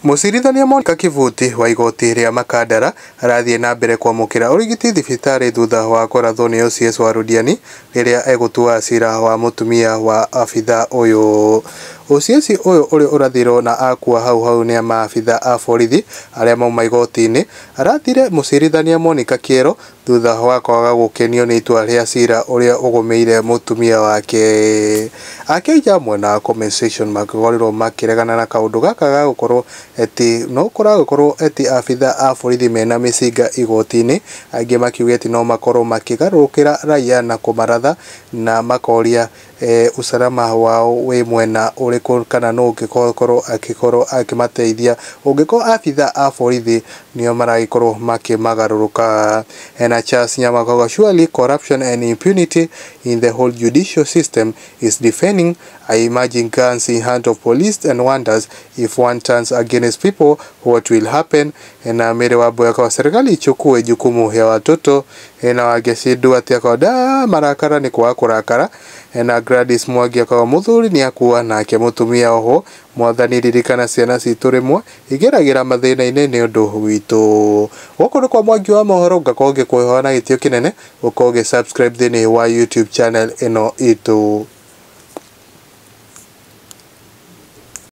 Mũcirithania Monica Kivuti wa igoti rĩa Makandara arathiĩ na mbere kwamũkĩra ũrigiti thibitarĩ thutha wa kũrathwo nĩ OCS wa Londiani rĩrĩa egũtua cira wa mũtumia wa abithaa ũyũ. OCS ũyũ ũrĩa ũrathirwo na akua hau hau nĩ maabithaa a borithi arĩa mauma igoti-inĩ arathire mũcirithania Monica Kĩero thutha wa kwaga gũkenio nĩ itua rĩa cira ũrĩa ũgũmĩire mũtumia wake. Akenya mwena wa comment section makorirwo makĩregana na kaũndũ gaka ga gũkorwo atĩ no kũragĩkorwo atĩ abithaa a borithi mena mĩcinga igoti-inĩ, angĩ makiuga atĩ no makorwo makĩgarũrũkĩra raia na kũmaratha na makoria usalama wao wĩ mwena ũrĩkũ kana nũ ũngĩkorwo akĩkorwo akĩmateithia ũngĩkorwo abithaa a borithi nĩo maragĩkorwo makĩmagarũrũka. Ena Charles Nyamakauga, "Surely corruption and impunity in the whole judicial system is deafening. I imagine guns in hand of police and wonders if one turns against people, what will happen?" Ena Mary Wambui akawa, "Serikali ichukue jukumu ya watoto." Ena Wangeci ati akawa, "Da marakara nĩ kwaga kũrakara." Ena Gladys Mwangi akawa, "Mũthuri nĩ akua nake mũtumia oho, mwathani ririkana ciana citũ rĩmwe igeragĩra mathĩna-inĩ nĩ ũndũ witũ." Gũkũ nĩ kwa Mwangi wa mohoro, ngakorwo ngĩkũhoya na gĩtĩo kĩnene ũkorwo ũgĩ subscribe thĩinĩ wa YouTube channel ĩno itũ.